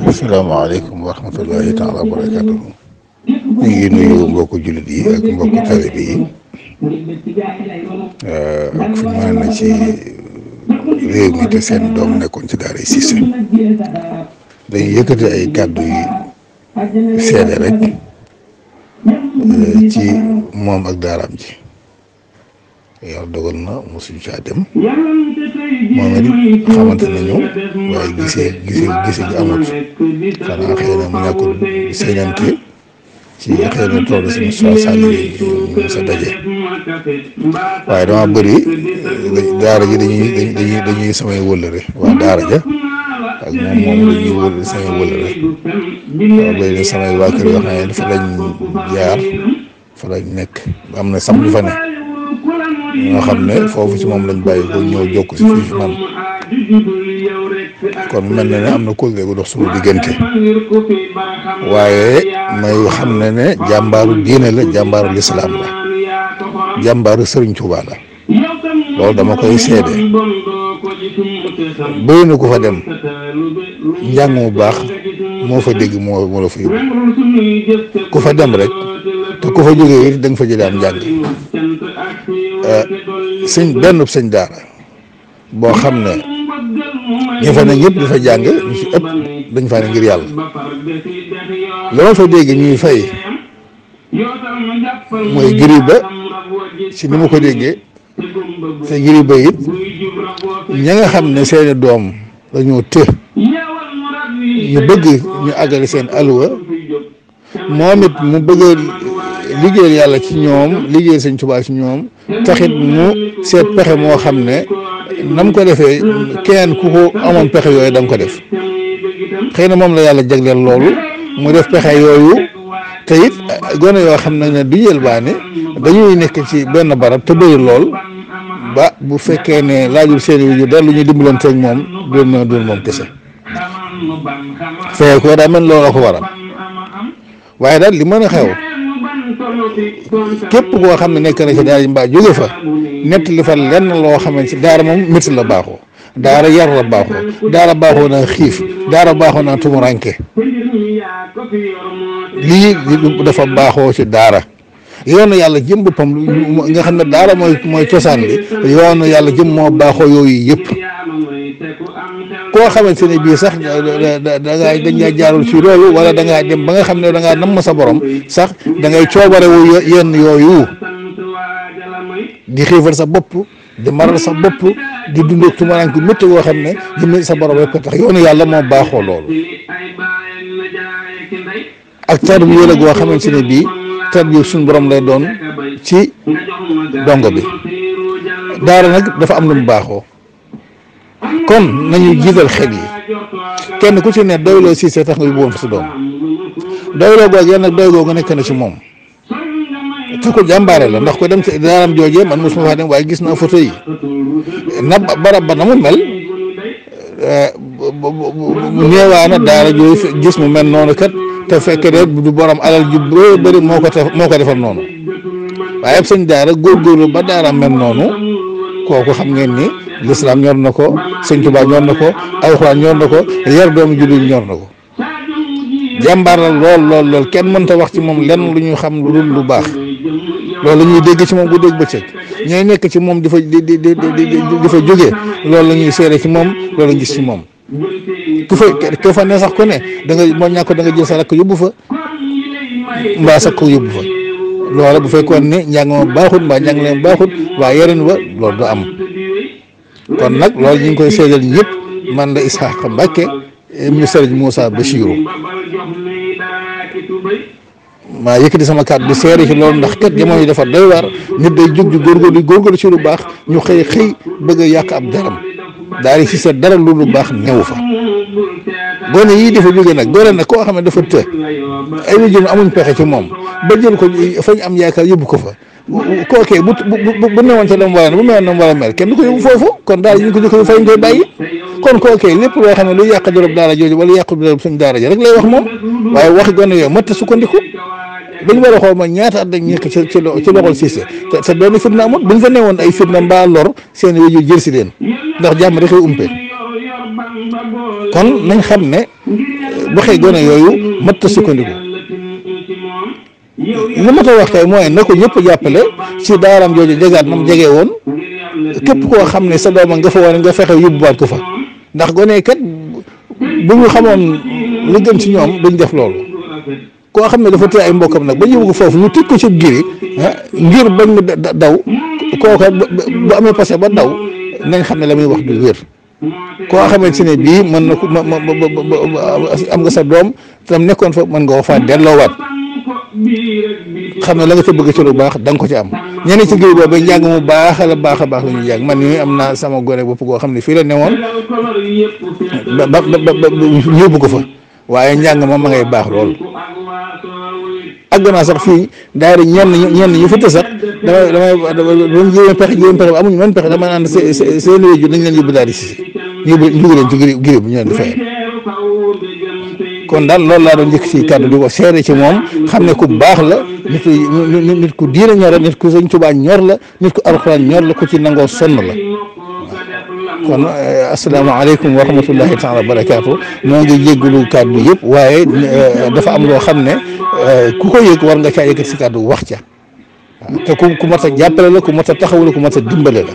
asalaamaaleykum wa rahmatullahi taala wa barakatuhu. ñu ngi nuyu mbokku jullit yi ak mbokku taalibe yi ak fu ñu mën na ci réew mi te seen doom nekkoon ci daara Cissé dañuy yëkkati ay kàddu yi seede rek ci moom ak daaraam ji. yàlla dogal na mosuñu caa dem moom it xamante nañu waaye gisee gi amut xanaa xëy na mu ñàkkul séenante ci xëy na tool si Moussa Sall ñu sa daje waaye dama bëri daara ji dañuy samay wëllëre waa daara ja ak moom dañuy wëllëre samay wëllëre waaw bëri na samay waa kër yoo xam ne dafa lañ jaar fa lañ nekk am na sax ñu fa ne ñoo xam ne foofu ci moom lañ bàyyi ko ñëw jokk si fii fi man kon mel na ne am na kóllëre gu dox suñu diggante waaye may xam ne ne jàmbaaru diine la jàmbaaru lislaam la jàmbaaru Sëriñ Tuubaa la loolu dama koy seede bëri na ku fa dem njàng mu baax moo fa dégg moo la fa yóbbu ku fa dem rek te ku fa jógee it da nga fa jëlee am njàng sëñ daara boo xam ne ñi fa ne ñëpp di fa jàng ñu ci ëpp dañ fa ne ngir yàlla la ma fa dégg ñuy fay mooy giri ba ci ni ma ko déggee te giri ba it ña nga xam ne seeni doom dañoo të ñu bëgg ñu àggale seen alluwa moom it mu bëgg liggéeyal yàlla ci ñoom liggéeyal Sëñ Tuubaa ci ñoom taxit mu seet pexe moo xam ne nam ko defee kenn ku ko amoon pexe yooyu da nga ko def xëy na moom la yàlla jagleel loolu mu def pexe yooyu te it gone yoo xam ne du jël baane dañuy nekk ci benn barab te bëri lool ba bu fekkee ne laajul seeni wi ju dara lu ñuy dimbalanteeg moom doon moom kese fee ko daa mel looloo ko waral waaye daal li mën a xew képp koo xam ne nekk na ci daara ji mbaa jóge fa nett li fa lenn loo xamante ci daara moom métti la baaxoo daara yar la baaxoo daara baaxoo naa xiif daara baaxoo naa tumuranke lii dafa baaxoo ci daara yoonu yàlla jëm boppam nga xam ne daara mooy cosaan li yoonu yàlla jëm moo baaxoo yooyu yëpp koo xamante ne bii sax dañ ngaa jaarul ci loolu wala da ngaa dem ba nga xam ne da ngaa namm sa borom sax da ngay coobarewu yenn yooyu di xiifal sa bopp di maral sa bopp di dund ak tumaranke métti woo xam ne jëm sa borom rek ko tax yoonu yàlla moo baaxoo loolu ak tarbiya la goo xamante ne bii tarbiya suñu borom lay doon ci dongo bi daara nag dafa am lu mu baaxoo kon nañu jiital xel yi kenn ku ci ne doyloo Cissé tax nga yóbbu woon fa sa doom doyloo googu yàlla nag doy googu nekk na ci moom te ko jàmbaare la ndax ko dem ci daaram joojee man mosuma faa dem waaye gis naa photo yi na barab ba na mu mel néewaana daara jooju gis mu mel noonu kat te fekk de du borom alal ju bëri moo ko defal noonu waaye ab sëñ daara góorgóorlu ba daaraam mel noonu kooku xam ngeen ni lislaam ñor na ko Sëñ Tuubaa ñor na ko alxuraan ñor na ko yar doomu jullit ñor na ko jàmbaar la lool kenn mënta wax ci moom lenn lu ñu xam lu dul lu baax loolu la ñuy dégg ci moom bu dégg bëccëg ñooy nekk ci moom di fa jógee loolu la ñuy seere ci moom loolu la gis ci moom ku fa ne sax ku ne da nga moo ñàkk da nga jël sa rakk yóbbu fa mbaa sa ko yóbbu fa loola bu fekkoon ne njàng ma baaxut mbaa njàng leen baaxut waaye yarin wa loolu du am kon nag loolu ñu ngi koy seedal ñëpp man la Isaaxa Mbàkke mu Sëriñ Moussa Bachirou maa yëkkati sama kàddu di seere ci loolu ndax kat jamono yi dafa doy waar nit day jóg di góorgóorlu ci lu baax ñu xëy bëgg a yàq ab daram daal ci seet dara lu baax newu fa gone yii dafa jóge nag doole nag koo xam ne dafa të ay wajur amuñ pexe ci moom ba jël ko fañ am yaakaar yóbbu ko fa kookee bu newoon ca dam wala bu mewoon nam wala mel kenn du ko yóbbu foofu kon daal ñu ko jëkk fañ koy bàyyi kon kookee lépp loo xam ne lu yàq dorob daara jooju wala yàq dorob suñ daara ji rek lay wax moom waaye waxi gone yooyu mat sukkandiku dañu war a xool ma ñaata at dañ nekk ci loxol Cissé te benn fitna amut buñ fa newoon ay fitna mbaa lor seen wajur jël si leen ndax jàmm rek umpe kon nañ xam ne waxee gone yooyu mat a sukkandiku li ma ta wax kay mooy na ko ñëpp jàppale ci daaram jooju jegaat nam jegee woon képp koo xam ne sa dooma nga fa woon nga fexe yóbbuwaat ko fa ndax gone kat bu ñu xamoon li gën ci ñoom duñ def loolu koo xam ne dafa téye ay mbokkam nag ba ñu bëgg foofu ñu tëj ko ci giri ngir bañ mu daw kooka bu amee passé ba daw nañ xam ne la muy wax du wér koo xamante ne bii mën na ko am nga sa doom tam nekkoon fa mën nga ko faa delloowaat xam ne la nga fa bëgg ci lu baax da nga ko ci am ñeneen ci giri boobu njàng mu baax la baax a baax la ñuy jàng man mii am naa sama gone bopp goo xam ne fii la newoon ba yóbbu ko fa waaye njàng moom ma ngay baax lool àgg naa sax fii daara ñenn ñu fi te sax damay jéem pexe ba amuñu mën pexe dama naan seen wéju nañ leen yóbbu daal di si ñu leen ci giri bu ñu leen di fayal kon daal loolu laa doon njëkk ci kàddu di ko seere ci moom xam ne ku baax la nit ku diine ñor la nit ku Sëñ Tuubaa ñor la nit ku alxuraan ñor la ku ci nangoo sonn la kon asalaamaaleykum wa rahmatullahi taala wa barakaatu moo ngi jégalu kàddu yëpp waaye dafa am loo xam ne ku ko yëg war nga caa yëkkati si kàddu wax ca waaw te ku mat a jàppale la ku mat a taxawu la ku mat a dimbale la